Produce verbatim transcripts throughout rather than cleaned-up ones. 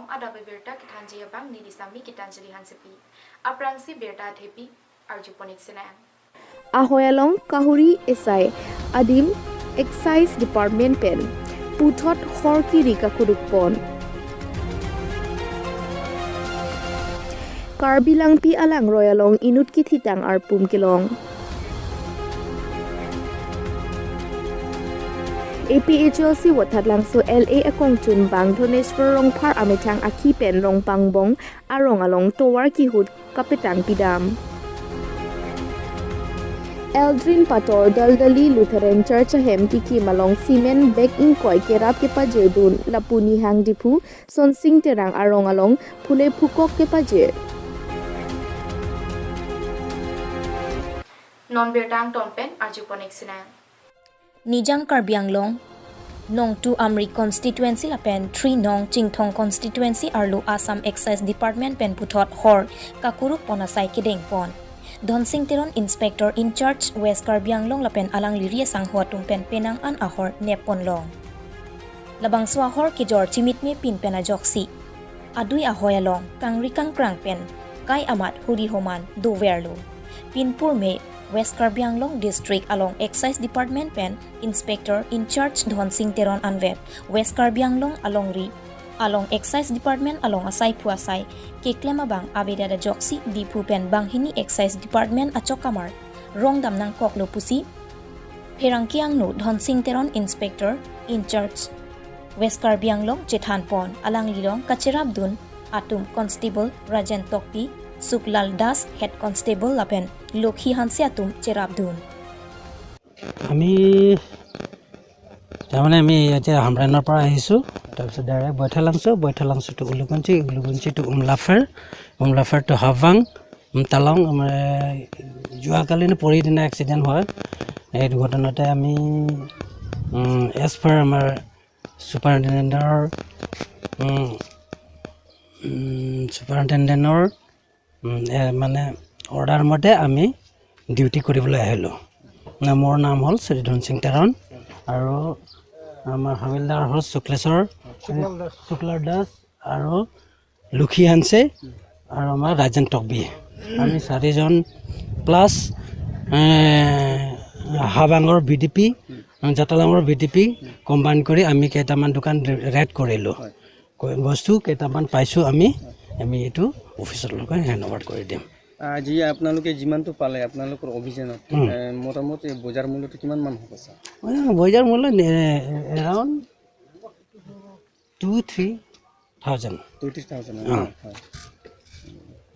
Adap abirta kethanji abang Nidisami Gitanjali Hansepi. Aphrangsi birta athepi arjupon-ik sinang. Ahoi along Kahuri Esai adim Excise Department pen puthot hor kiri kakuruk pon. Karbi Langpi alangroi along inut kithitang arpum kelong. A P H L C Wathatlangso L A akongchunbang Dhoneswar Rongphar amethang akhi pen Rongpangbong arong along tovar kihut kapetang pidam. Eldrin Pator Daldali Lutheran Church ahem kikim along cement bag ingkoi kerap kepajirdun lapu Nihang Diphu Sonsing Terang arong along phule phukok kepajir. Non birta angton pen arjupon-ik sinang. Nijang Karbi Anglong, Nong two Amri constituency lapen three Nong Chinthong constituency arlo Assam Excise Department pen puthot hor kakuruk pon asai kedeng pon. Dhonsing Teron, Inspector in charge West Karbi Anglong lapen alangli ri asangho atum pen penang an ahor nep ponlong. Labangso ahor kejor chimitme pin pen ajoksi adui ahoi along kangri kangkrang pen kai amat huri homan doverlo. Pinpur me West Karbi Anglong District along Excise Department pen Inspector in charge Dhonsing Teron anvet West Karbi Anglong alongri along Excise Department along asaiphu asai keklem abang avedet ajoksi Diphu pen banghini Excise Department achok kamar rong dam nangkoklo pusi pherangke angno Dhonsing Teron, Inspector in charge West Karbi Anglong chethan pon. Alanglilong kacherapdun atum Constable Rajen Tokbi, Suklal Das Head Constable lapen Lokhi Hanse atum cherapdun. আমি তাৰমানে আমি এতিয়া হামৰাইনৰ পৰা আহিছোঁ। তাৰপিছত ডাইৰেক্ট বৈঠালাংচু, বৈঠালাংচু টু উলুকুঞ্চি, উলুকুঞ্চি টু উমলাফেৰ, উমলাফেৰ টু হাৱাং, উম, টালং। আমাৰ যোৱাকালি নে পৰহি দিনা এক্সিডেণ্ট হয়। এই দুৰ্ঘটনাতে আমি এজ পাৰ আমাৰ ছুপাৰিণ্টেণ্ডেণ্টৰ ছুপাৰিণ্টেণ্ডেণ্টৰ মানে অৰ্ডাৰ মতে আমি ডিউটি কৰিবলৈ আহিলোঁ। না, মোৰ নাম হ'ল শ্ৰী ধনসিং তেৰণ আৰু আমাৰ হাবিলদাৰ হ'ল শুক্লেশ্বৰ, শুক্লাৰ দাস আৰু লুখি হানছে আৰু আমাৰ ৰাজেন টকবি। আমি চাৰিজন প্লাছ হাবাঙৰ বি ডি পি, জাতালাঙৰ বি ডি পি কম্বাইন কৰি আমি কেইটামান দোকান ৰেড কৰিলোঁ। বস্তু কেইটামান পাইছোঁ আমি, আমি এইটো অফিচলৈকে হেণ্ড অভাৰ কৰি দিম। আজি আপোনালোকে যিমানটো পালে আপোনালোকৰ অভিযানত, উম। এ, মোটামুটি বজাৰ মূল্যটো কিমান মান হ'ব ছাৰ? মানে বজাৰ মূল্য around two three thousand. Two three thousand, অ। হয়।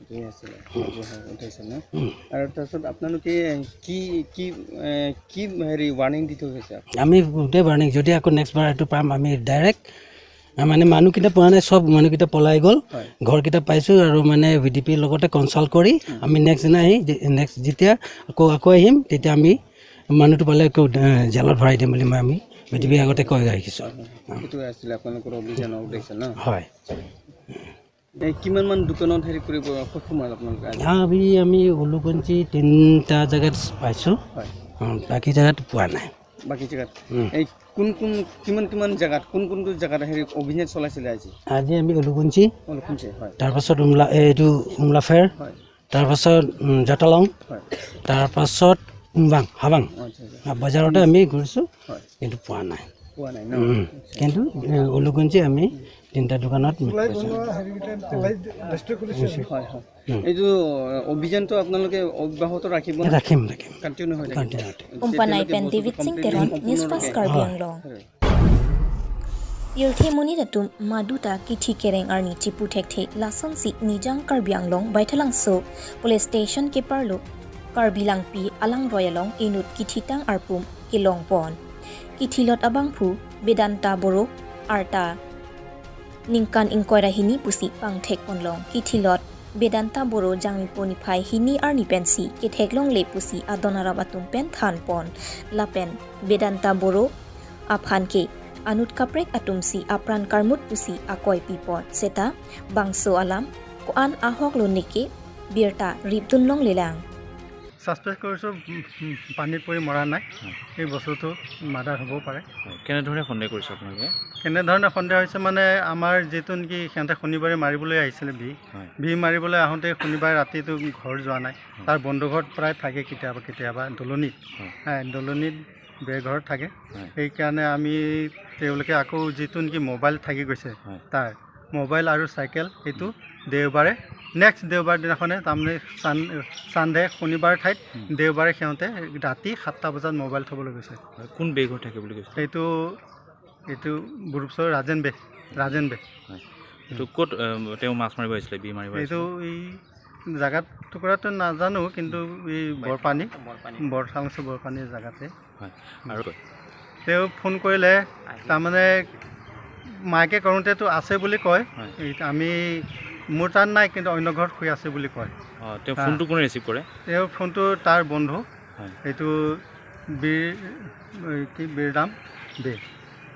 ঠিক আছে, হয়, উঠাইছে ন? উম। আৰু তাৰপিছত আপোনালোকে কি কি এ, কি হেৰি ৱাৰ্ণিং দি থৈ গৈছে? আমি গোটেই ৱাৰ্ণিং, যদি আকৌ নেক্সট বাৰ এইটো পাম আমি ডাইৰেক্ট মানে মানুহকেইটা পোৱা নাই, চব মানুহকেইটা পলাই গ'ল। হয়। ঘৰকেইটা পাইছোঁ আৰু মানে ভি ডি পিৰ লগতে কনচাল্ট কৰি আমি নেক্সট দিনা আহি নেক্সট যেতিয়া আকৌ আকৌ আহিম, তেতিয়া আমি মানুহটো পালে আকৌ জেলত ভৰাই দিম বুলি মই আমি ভি ডি পিৰ আগতে কৈ ৰাখিছোঁ। এইটো আছিলে আপোনালোকৰ অভিযানৰ উদ্দেশ্য ন? হয়। এই কিমান মান দোকানত হেৰি কৰিব সক্ষম হ'ল আপোনালোকে আজি? আমি আমি উলুকুঞ্চি তিনিটা জেগাত পাইছোঁ। হয়। বাকী জেগাত পোৱা নাই। বাকী জেগাত উম। এই কোন কোন কিমান কিমান জেগাত কোন কোনটো জেগাত হেৰি অভিযান চলাইছিলে আজি? আজি আমি উলুকুঞ্চি, অলপ শুনিছে, হয়। তাৰপাছত উমলা এইটো উমলাফেৰ, হয়। তাৰপাছত উম, জাতালং, হয়। তাৰপাছত উমবাং হাবাং। আচ্ছা, আচ্ছা। বজাৰতে আমি ঘূৰিছোঁ, হয়। কিন্তু পোৱা নাই। পোৱা নাই ন? উম। আচ্ছা। কিন্তু এ, উলুকুঞ্চি আমি তিনিটা দোকানত মিট পাইছোঁ। হয়, হয়। এইটো অভিযানটো আপোনালোকে অব্যাহত ৰাখিব নে? ৰাখিম, ৰাখিম। কণ্টিনিউ হৈ থাকিব? কণ্টিনিউ হৈ থাকিব। Umpanai pen David Singh Teron, News Fast Karbi Anglong. Pirthe monit atum maduta kithi kereng arni chipu thekthe lasonsi Nijang Karbi Anglong Baithalangso Police Station keparlo Karbi Langpi alangroi along inut kithitang arpum kelong pon. Kithilot abangphu Bedanta Boro arta ningkan ingkoi ra hini pusi pangthek ponlong. Kithilot Bedanta Boro jangmipo niphai hini arni pensi ketheklongle pusi adon arap atum pen than pon. Lapen Bedanta Boro aphan ke anut kaprek atumsi apran karmut pusi akoi pipon. Seta bangso alam ko-an ahok lo neke birta ripdun longlelang. Suspect কৰিছোঁ, উম, উম, পানীত পৰি মৰা নাই। হয়। এই বস্তুটো মাৰ্ডাৰ হ'ব পাৰে। হয়, কেনেধৰণে সন্দেহ কৰিছে আপোনালোকে? কেনেধৰণে সন্দেহ হৈছে মানে, আমাৰ যিটো নেকি সিহঁতে শনিবাৰে মাৰিবলৈ আহিছিলে বি হয়। বি মাৰিবলৈ আহোঁতে শনিবাৰে ৰাতিটো ঘৰ যোৱা নাই। হয়। তাৰ বন্ধু ঘৰত প্ৰায় থাকে কেতিয়াবা কেতিয়াবা দলনিত। হয়। হয়, দলনিত বেৰ ঘৰত থাকে। হয়। সেইকাৰণে আমি, তেওঁলোকে আকৌ যিটো নেকি মোবাইল থাকি গৈছে হয়। তাৰ মোবাইল আৰু চাইকেল, সেইটো দেওবাৰে, নেক্সট দেওবাৰ দিনাখনে, তাৰমানে চান ছানডে, শনিবাৰ ঠাইত হুম। দেওবাৰে সিহঁতে ৰাতি সাতটা বজাত মোবাইল থ'বলৈ গৈছে। হয়, কোন বেৰ ঘৰত থাকে বুলি কৈছে? এইটো এইটো গ্ৰুপছৰ ৰাজেন বে ৰাজেন বে হয়। এইটো ক'ত আহ, তেওঁ মাছ মাৰিব আহিছিলে, বি মাৰিব এইটো আহিছিলে? এই জাগাত টুকুৰাটো নাজানো, কিন্তু এই বৰপানী, বৰথাংচ বৰপানীৰ জাগাতে। হয়। আৰু কয়? তেওঁ ফোন কৰিলে, তাৰমানে মাকে কৰোঁতেতো আছে বুলি কয়। হয়। এই আমি, মোৰ তাত নাই, কিন্তু অন্য ঘৰত শুই আছে বুলি কয়। অ, তেওঁ হা। ফোনটো কোনে ৰিচিভ কৰে? তেওঁৰ ফোনটো তাৰ বন্ধু, হয়। এইটো বীৰ, এই কি বীৰৰাম বে,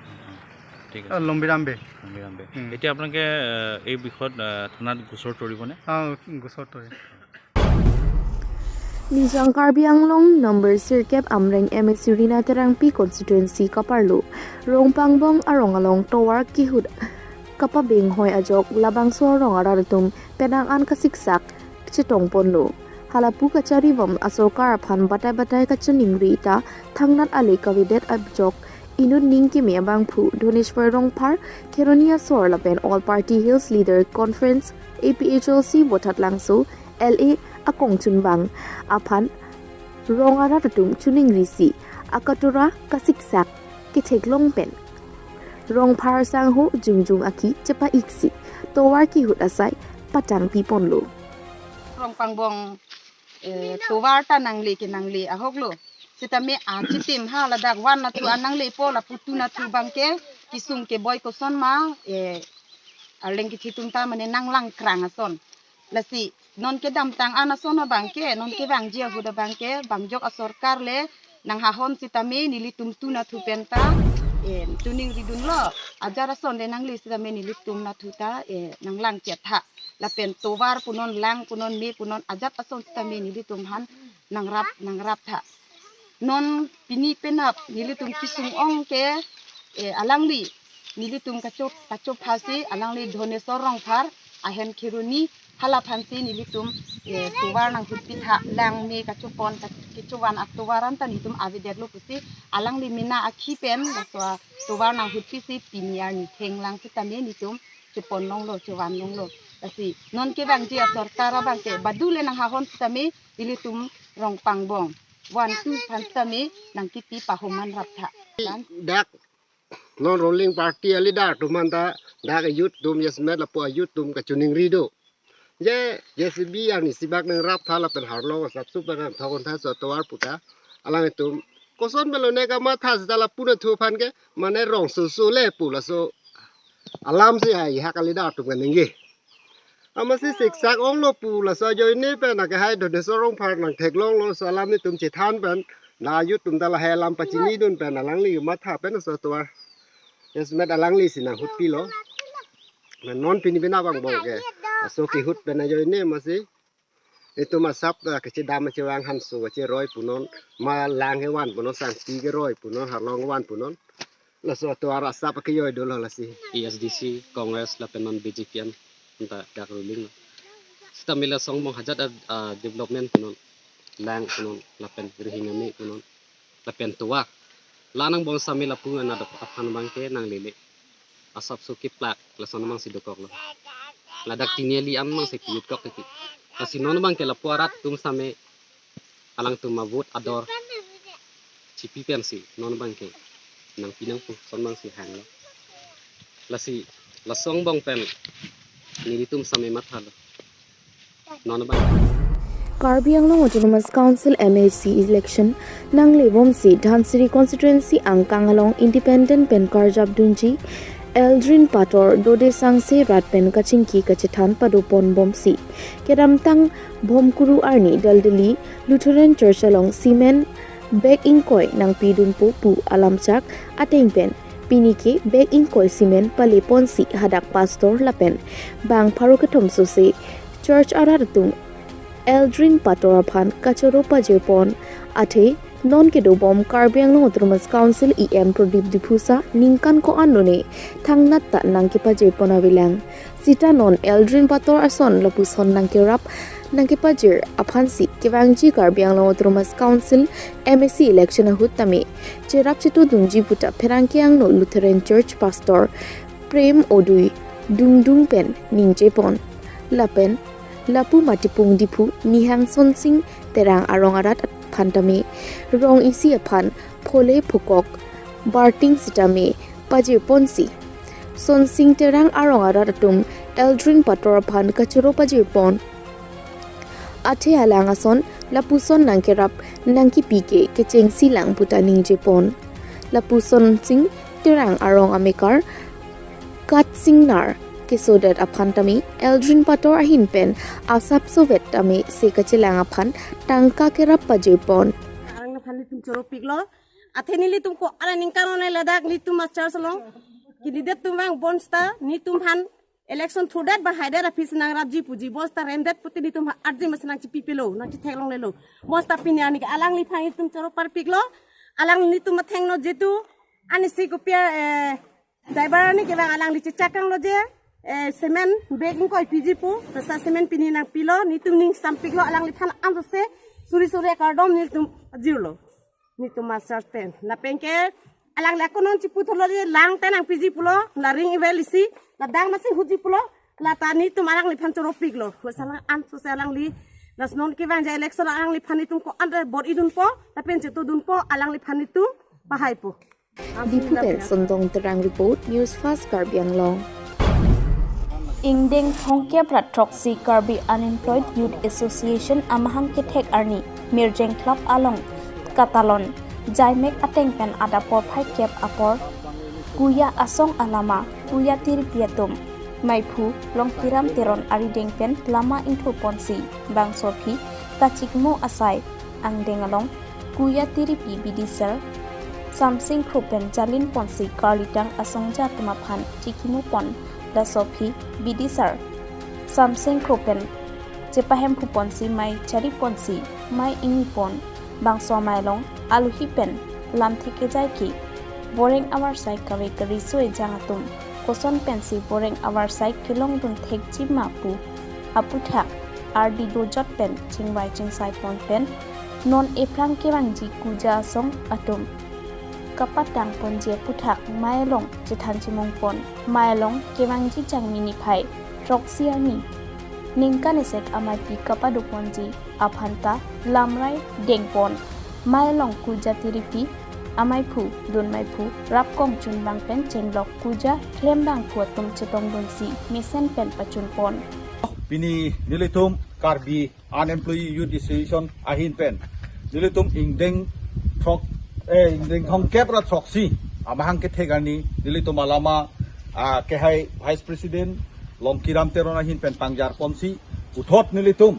অ, ঠিক অ, আছে। লম্বিৰাম বে। লম্বিৰাম বে। উম। এতিয়া আপোনালোকে আহ, এই বিষয়ত আহ, থানাত গোচৰ তৰিবনে? অ, গোচৰ তৰি। Nijang Karbi Anglong number sirkep Amreng M A C Rina Terangpi constituency kaparlo Rongpangbong arong along tovar kihut kapabeng hoi ajok labangso arong arat atum penang an kasiksak chetong ponlo. Halapu kachari bom asorkar aphan batai batai kachiningri ta thangnat ale kavedet ajok inut ning keme abangphu Dhoneshwar Rongphar, Kheroni asor lapen All Party Hills Leader Conference A P H L C Bothatlangso L A akongchunbang aphan rong arat atum chiningri si akatura kasiksak ketheklong pen Rongphar sangho jongjong aki chepa-ik si tovar kihut asai patangpi ponlo. Rongpangbong eh, tovar ta nangle ke nangle ahoklo. Sitame achitim ha ladak one nathu an nanglepo, lapu two nathu abangke kisung keboi koson ma, eh, arleng kithi atum ta mane nanglang krang ason. Lasi non kedamtang an ason abangke, non kevangji ahut abangke, bangjok asorkar le nanghahon sitame nelitum two nathu pen ta, eh, chiningridunlo. Ajat ason le nangle sitame nelitum nathu ta, eh, nanglang chetha. Lapen tovar punon, lang punon, me punon, ajat ason sitame nelitum aphan nangrap nangrap tha. Non pini penap nelitum kisung ong ke, eh, alangli nelitum kacho kachophasi alangli Dhoneshwar Rongphar ahem Kheroni, hala aphansi nelitum, eh, tovar nanghutpi tha, lang me kachopon ka- kechovan atovar anta nelitum avedetlo pusi alangli mena akhi pen laso atovar nanghutpisi pini arni thenglang sitame nelitum chopon longlo, chovan longlo. Lasi non kevangji asorkar abangke badu le nanghahon sitame ilitum Rongpangbong one two aphan sitame nangkipi pahoman rap tha. Dak non ruling party a leader atum anta dak youth atum, yes met lapu a youth atum kachiningri do. Je J C B arni sibak nangrap tha lapen harlong asapso pen nangthok tha so tovar puta. Alanglitum koson pen lone kamatha seta lapu nathu aphan ke mane rong soso le pu laso alam si hai hak a leader atum kaningje. Amatsi siksak onglo pu laso ajoine pen akehai Dhoneshwar Rongphar nangtheklonglo, laso alam nelitum chethan pen la youth atum ta lahai alam pachinidun pen alangli matha pen laso tovar, yes met alangli si nanghutpilo. Non pini penap angbong ke laso kehut pen ajoine amatsi itum asap ta kachedam kachevang hanso kacheroi punon, ma lang kevan punon, sangti keroi punon, harlong kevan punon. Laso atovar asap akejoi dolo lasi. A S D C, Congress lapen non B J P an anta dak ruling lo. Sitame laso angbong hajat a, a, development punon, lang punon, lapen rihing ame punon, lapen tovar. La angbong sitame lapu anadok aphan abangke nanglele. Asapso keplak lason abangsi dokoklo. Ladak tiniali an abangsi kiyut kok titi. Lasi non abangke lapu arat atum sitame alangtum avote ador chipi pensi non abangke nangpi nangpo ason abangsi hanglo. Lasi laso angbong pen nelitum sitame mathalo. Non abang. Karbi Anglong Autonomous Council M A C election nanglebomsi Dhansiri constituency angkang along independent pen karjapdunji Eldrin Pator Dode Sangse rat pen kachingki kachethan padoponbomsi kedamtang Bhomkuru arni Daldali Lutheran Church along cement bag ingkoi nangpidunpo pu alamchak ateng pen pini ke bag ingkoi cement paleponsi hadak pastor lapen bang pharo kethom sose church arat atum Eldrin Pator aphan kachoro pajirpon. Athe non kedobom Karbi Anglong Autonomous Council E M Pradip Diphusa ningkan ko-an lone thangnat ta nangkepajirpon avelang. Sita non Eldrin Pator ason lapuson nangkerap nangkepajir aphansi kevangji Karbi Anglong Autonomous Council M A C election ahut tame cherap chetudunji puta pherangke angno Lutheran Church Pastor Prem Odui Dungdung pen ningjepon. Lapen lapu Matipung Diphu Nihang Sonsing Terang arong arat aphan tame rong isi aphan phole phukok barting sitame pajirponsi Sonsing Terang arong arat atum Eldrin Pator aphan kachoro pajirpon. Athe alang ason lapuson nangkerap nangkepi ke kechengsi lang puta ningjepon. Lapu Sonsing Terang arong amekar Kat Singnar kesodet aphan tame Eldrin Pator ahin pen asapso vet tame se kachelang aphan tangka kerap pajirpon. Arang aphan nelitum choropiklo. Athe nelitum ko-an aningkan onai ladak nelitum master salong. Candidate atum vang bonta nelitum aphan election thurdet ba haidet aphi si nangrapji puji bonta remdet puti nelitum arji mas nangchipipelo nangchitheklonglelo. Bonta pini arni ke alangliphan nelitum choro parpiklo. Alang nelitum athengno jitu ani si kopi, eh, driver arni kevang alangli chechakanglo je, eh, cement bag ingkoi piji pu, pesa cement pini nangpilo, nelitum ningsampiklo alangliphan ansose suri suri akardom nelitum jirlo. Nelitum master pen. Lapen ke alangli ako non chiputhotlo je lang ta nangpiji pulo, la ring ivel isi, la dang masing huji pulo, lata nelitum alangliphan choropiklo. Husala ansose alangli, las non kevang je election alangliphan nelitum ko-an ta bor idunpo, lapen chetudunpo, alangliphan nelitum pahaipo. Diphu pen Sondong Terang report, News Fast Karbi Anglong. Ingdeng thomkep ra throksi Karbi Unemployed Youth Association amahang kethek arni Mirjeng Club along katalon jaimek ateng pen adap porphai kep apor Kuya asong alama Kuya Tiripi atum maiphu Longkiram Teron arideng pen lama ingthurponsi bangso aphi kachikimo asai angdeng along Kuya Tiripi bidisar Samsing Kro pen jalinponsi karlitang asongja atum aphan chikimopon. Laso aphi bidisar Samsing Kro pen chepahemphuponsi mei chariponsi mei ingipon. Bangso amei along aluhi pen lamthe kejai ke voreng avarsai kave kariso ejang atum koson pensi voreng avarsai kelongdun thekji ma pu aputhak ardi dojot pen chingvai chingsaipon pen non ephrang kevangji Kuja asong atum kapatangponji aputhak mei along chethan chimungpon. Mei along kevangji Jangmi niphai throksi arni ningkan esek ameipi kapadoponji aphanta lamrai dengpon. Mei along Kuja Tiripi amaiphu, dun maiphu, rap kongchun bang pen chenglok Kuja klem bangphu atum chetongdunsi mesen pen pachunpon. Pini nelitum Karbi Unemployed Youth Association ahin pen nelitum ingdeng throk, eh, ingdeng thomkep ra throksi amahang kethek arni nelitum alama, ah, kehai Vice President Longkiram Teron ahin pen pangjarponsi puthot nelitum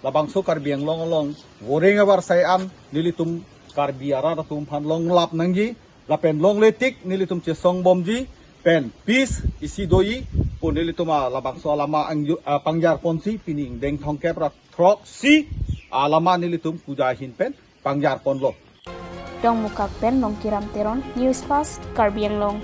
labangso Karbi Anglong along voreng avarsai an nelitum Karbi arat atum aphan longlap nangji lapen longle tik nelitum chesongbomji pen peace isi doji pu nelitum a labangso alama angju-, ah, pangjarponsi pini ingdeng thomkep ra throksi alama nelitum Kuja ahin pen pangjarponlo. Dongmukak pen Longkiram Teron, News Fast, Karbi Anglong.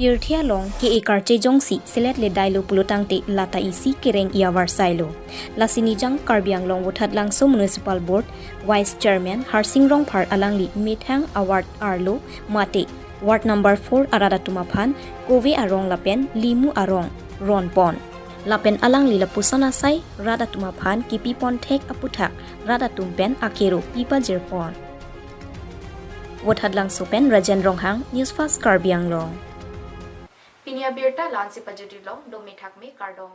Pirthe along ke-e karchejongsi selet le dailo pulotangte lata isi kereng i-avarsai lo. Lasi Nijang Karbi Anglong Vothatlangso Municipal Board Vice Chairman Harsing Rongphar alangli methang award arlo mate ward number four arat atum aphan kove arong lapen limu arong ronpon. Lapen alangli lapuson asai rat atum aphan kipipon thek aputhak rat atum pen akero pipajirpon. Vothatlangso pen Rajen Ronghang, News Fast Karbi Anglong. Pini abirta la-ansi pajutilo, dome thakme, kardom.